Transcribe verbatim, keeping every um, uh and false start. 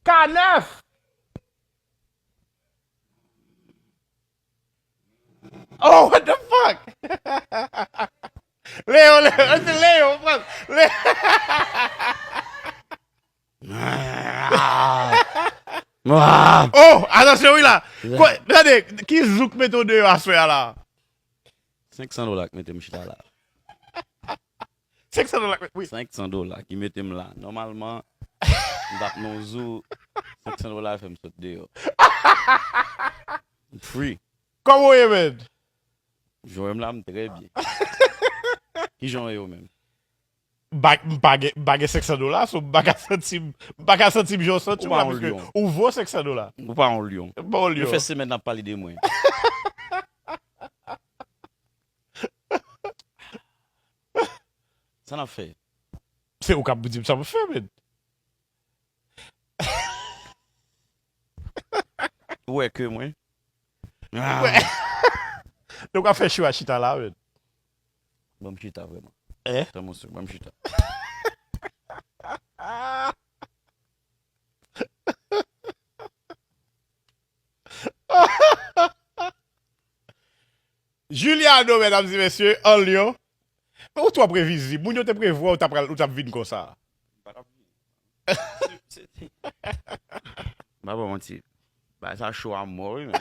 K nèf. Oh, what the fuck? Leo, Leo, se Leo, frè. Leo. Ah. Oh, atansyon wi la. Kwa, tande, ki zouk mete w deyò aswè a la? Senk san dola k mete m chita la. Senk san dola, wi. Senk san dola ki mete m la. Nòmalman, m t ap nan zou. Senk san dola fè m sot deyò. M free. Kòman w ye, men? Jan w wè m la, m trè byen. Ki jan w ye ou menm? M pa gen, m pa gen senk san dola, so m pa ka santi m, m pa ka santi m jan w santi w la, piske ou vo senk san dola. Ou pa yon lyon. M pa yon lyon. Yo fè semèn n ap pale de mwen. Sa n ap fè? Se ou k ap di m sa pou fè, men. Ou wè ke mwen? Nou ka fè cho a chita la, men. Ban m chita vrèman. Eh? Tan mwen sou, ban m chita. Juliano, medam e mesye, an lyon. Men ou twò previzib. Moun yo te prevwa ou t ap pral, ou t ap vin konsa. M pa ba w manti. Bagay sa cho a mò wi men.